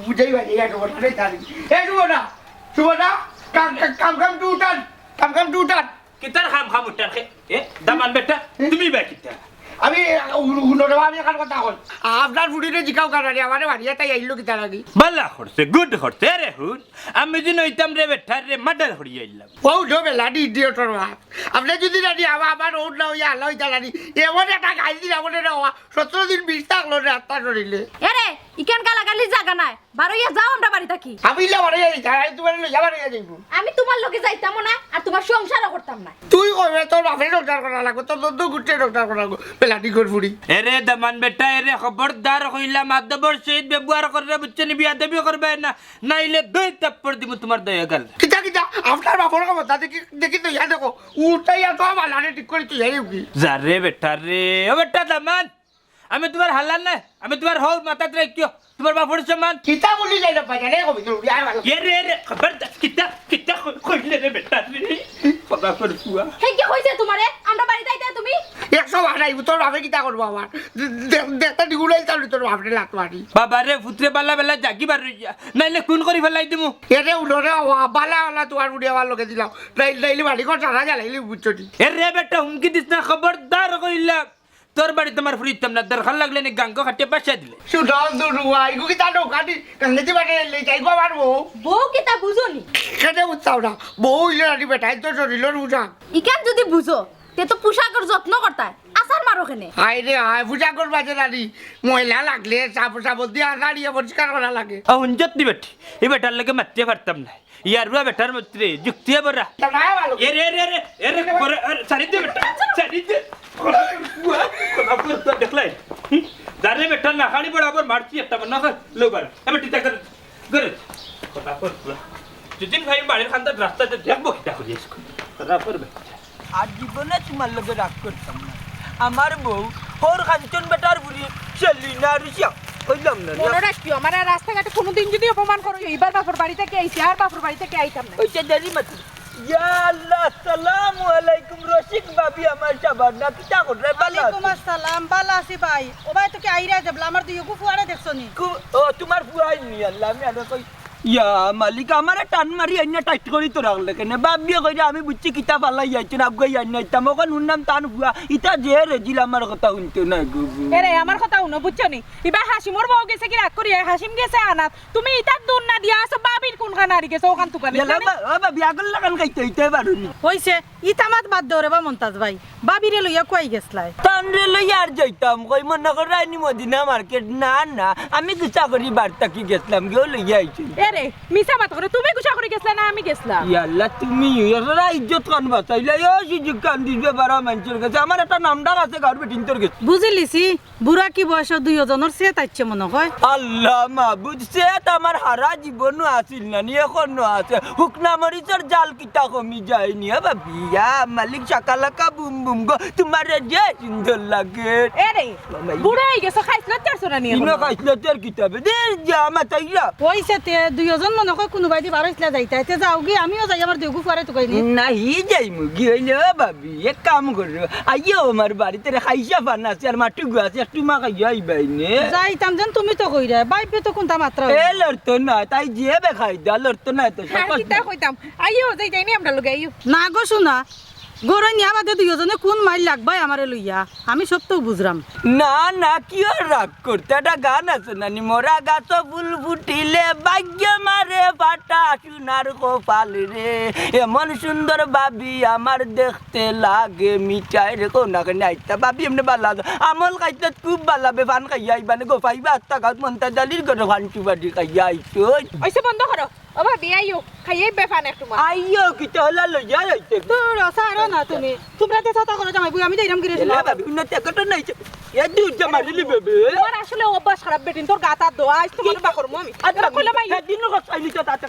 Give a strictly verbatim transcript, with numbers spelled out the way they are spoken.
বুঝাই ভাই, এই সুবর্ণা, এই তারিখ। এ সুবর্ণা, সুবর্ণা, কাম, কাম, কাম, কাম টু টান, কাম, কাম টু টান। কিতার কাম কাম উঠার খে-, এ, দামান বেটা, তুমি বা কিতা? আমি, উ-, হুনো রে, আমি এখান কথা কই। আপনার ফুড়িরে জিকাও কানারে, আমারে মারিয়া তাই আইলো কিতার লাগি? বালা করছে, গুড করছে। এ রে হুন, আমি যদি অইতাম রে বেটার রে, মার্ডার করিয়া আইলাম। ও উঠো বেলা, ডি ইডিয়টর বাপ। আপনি যদি নানি আমা-, আমার রোড না হইয়া আল্লাহ হইতা নানি, এমন একটা গাইল দিলাম মনে রে, সতেরো দিন বিষ থাকলো রে, আত্মা শরীরে। এ রে, ইখান গালাগালি জাগা নাই। বারইয়া যাও আমরা বাড়ি থাকি। আমি ইলা বারইয়া যাই, আমি তোমার লগে যাবার ইয়া যাইবো। আমি তোমার লগে যাইতামও না, আর তোমার সংসারও করতাম না। তুই কইবে তোর বাপরে সংসার করা লাগবো, তোর বন্ধু গুটে সংসার করা লাগবো, বেলাটি ঘর ফুড়ি। এরে দামান বেটা, এরে খবরদার কইলাম, আদবর সহিত ব্যবহার করবে, বুঝছো নি? বিয়াদবি করবে না, নাইলে দুই থাপ্পড় দিমু তোমার দয়া গাল। কিতা, কিতা? আপনার বাপর ক্ষমতা দেখি, দেখি তো ইয়া দেখো, উঠাইয়া তো আমার লারে ঠিক করি তুই যাই কি? যা রে বেটা রে, ও বেটা দামান, আমি তোমার হালার না, আমি তোমার হউর, মাথাত রাখিও। তোমার বাপর সমান। কিতা বলি যাই না, বাজারে কবি তো উড়িয়া ভালো। এ রে, এ রে, খবরদার, কিতা, কিতা কই-, কইলে রে বেটা রে? খোদাফর ফুয়া। হে কি কইছে তোমারে? আমরা বাড়িত আইতা তুমি? একশো বার আইবো, তোর বাপে কিতা করবো আমার? দে-, দে-, দেখতে ডিগুলাই চালু তোর বাপরে লাত মারি। বাবা রে, ফুতরে বালা বেলা জাগি বার হইয়া, নাইলে খুন করি ফেলাই দিমু। এরে উলো রে, ও বালা বালা তোমার উড়ি আমার লগে দিলাও। নাই-, নাইলে বাড়ি ঘর সারা জ্বালাইলে বুঝছো নি? এ রে বেটা, হুমকি দিস না, খবরদার কইলাম। তোর বাড়িত আমার ফুড়ি দিতাম না, দরকার লাগলে নি গাঙ্গো খাটিয়ে বাসা দিলে। সুদান দুরুয়া, ইগু কিতা নৌকা দি, গাঙ্গেতি বাটে লে যাই গো আমার বউ। বউ কিতা বুঝো নি? কেনে বুঝতাও না, বউ হইলে নানি বেটাই তো শরীরর বুঝা। ইখান যদি বুঝো, তে তো পোশাকর যত্ন করতায়, আছাড় মারো কেনে? হায় রে হায়, পোশাকর মাঝে নানি ময়লা লাগলে সাব-, সাবন দিয়া আছাড়িয়া পরিষ্কার করা লাগে। ও হুঞ্জত নি বেটি, ই বেটার লগে মাততে পারতাম না। ইয়ারুয়া বেটার মতরে যুক্তিয়ে বড়া। তা না ভালো। এরে, এরে, এরে, এরে, বড়া, এরে, ছাড়ি দে বেটা, ছাড়ি দে। খোদাফর ফুয়া, খোদাফর ফুয়া, দেখলাই? হুম? যারে বেটা না খালি বরাবর মারছি একটা, মনে কর, লো বার। এবার টিটা করে, করে। খোদাফর ফুয়া। যেদিন ভাই বাড়ির খান্দার রাস্তাতে দেখবো কিতা করি আজকে। খোদাফর বেটা। আর জীবনে তোমার লগে রাগ করতাম না। আমার বউ, হউর কাঞ্চন বেটার বুড়ি, সেলিনা রুশিয়া, কইলাম না, না। মনে রাখিও, আমার আর রাস্তাঘাটে কোনোদিন যদি অপমান করো, ইবার বাপর বাড়ি থাকি আইছি, আর বাপর বাড়ি থাকি আইতাম না। ওইটা দেরি মাত্র। ইয়া আল্লাহ, আসসালামু আলাইকুম, রসিক ভাবি, আমার সাবান না, কিতা কররে, বালা আছো? ওয়ালাইকুম আসসালাম, বালা আছি ভাই। ও ভাই, তো কি আইরা যাবলা, আমার দুইগু ফুয়ারে দেখছো নি? কু-, ও, তোমার ফুয়াই নি, আল্লাহ, আমি আরো কই, ইয়া মালিক, আমারে টান মারি আইনা টাইট করি তো রাখলে কেনে? বাবিয়ে কইরা আমি বুঝছি কিতা ফালাই আইছইন, আগুয়াই আইনা আইতাম। অখন হুনলাম তান ফুয়া, ইতা যে রেজিল আমার কথা হুনতো নায় গো। এরে, আমার কথা হুনো, বুঝছো নি? ইবা হাসিমর বউ গেছে কি রাগ করি, হাসিম গেছে আনাত। তুমি ইতার দৌড় না দিয়া আছো, বাবির কুনখান হারি গেছে, অখান তুকানি। ইয়াল্লা, বা-, ও বাবি, আগর লাখান খাইতে অইতে পারো নি। অইছে, ইতা মাত বাদ দেও রে বা মন্তাজ ভাই, বাবিরে লইয়া কুয়াই গেছলায়? তানরে লইয়া আর যাইতাম কই, মনো করো আইনি মদিনা মার্কেট, না, না, আমি গুছা করি বার থাকি গেছলাম, গিয়েও লইয়া আইছি। এরে, মিছা মাত করো, তুমি গুছা করি গেছলায় না আমি গেছলাম? ইয়াল্লা, তুমি, ইয়াল্লা, ইজ্জত খান বাঁচাইলা, ও সুযোগ খান দিবে বারা মানষর গেছে, আমার একটা নাম ডাক আছে গাউর বেটিন্তর গেছে। বুঝিলিছি, বুড়া কি বয়স, দুইওজনর সেত আইছে মনো কয়। আল্লাহ মাবুদ, সেত আমার হারা জীবনও আছিল না নি, এখনো আছে। হুকনা মরিচর জাল কিতা কমি যায়নি, ও বাবি, ইয়া মালিক, শাকালাকা বুম বুম গো, তোমারে যে সুন্দর লাগে। এরে, মামাই। বুড়া অই গেছো, খাইছলত ছাড়ছো না নি ইনো এখনো? খাইছলতর কিতাবে, দে যা, মাতাইয়া। অইছে তে, দুইওজন মনো কয় কুনুবায়দি বার অইছলা যাইতায়, তে যাওগি, আমিও যাই, আমার দেওগু ফুয়ারে তুকাইনি। না, হি যাইমুগি অইলে, ও বাবি, এক কাম করো, আইও আমার বাড়িত রে, খাইছা পান আছে আর মাটিগু আছে, একটু মা খাইয়া আইবায় নে। যাইতাম যেন তুমি তো কইরায়, বাইপে তো কুনতা মাতরা অইলো। এ লড়তো না, তাই যে বেকায়দা, লড়তো না তো, আর কিতা কইতাম, আইও যাইতায় নি আমরার লগে, আইও। না গো সোনা, ঘরো নিয়া বাদে দুইওজনে কুন মাইর লাগবায় আমারে লইয়া, আমি সব তো বুঝরাম। না, না, কিওর রাগ করতে, একটা গান আছে না নি, মরা গাছো ফুল ফুটিলে ভাগ্যে মারে ফাটা, সোনার কপাল রে, এমন সুন্দর ভাবি আমার দেখতে লাগে মিঠাই রে, কও না কেনে আইতা ভাবি এমনে বালা আছো? আমল খাইতে খুব বালা, বেফান খাইয়া আইবা নে গো, পাইবা আত্তা গাউত মন্তাজ আলির ঘরো ফান সুপারি খাইয়া আইছো। অইছে বন্ধ করো। ও ভাবি, আইও, খাইয়া আইবা ফান একটু মা। আইও, কিতা হলা লইয়া আইতে? দূর, ছাড়ো না তুমি। তোমরা যে ছাতা করো জামাই বউ, আমি যাইরাম গিরে এলা না। ভাবি, উন্নতি একটা নাই। এ দুধ যা মারিলি বেবে। তোমার আসলে অভ্যাস খারাপ বেটিন, তোর গাতা দোয়া, আইজ তোমার বাকর মু আমি। আচ্ছা, এরা কইলে মাই। দিন কথা আইলি তো তাতে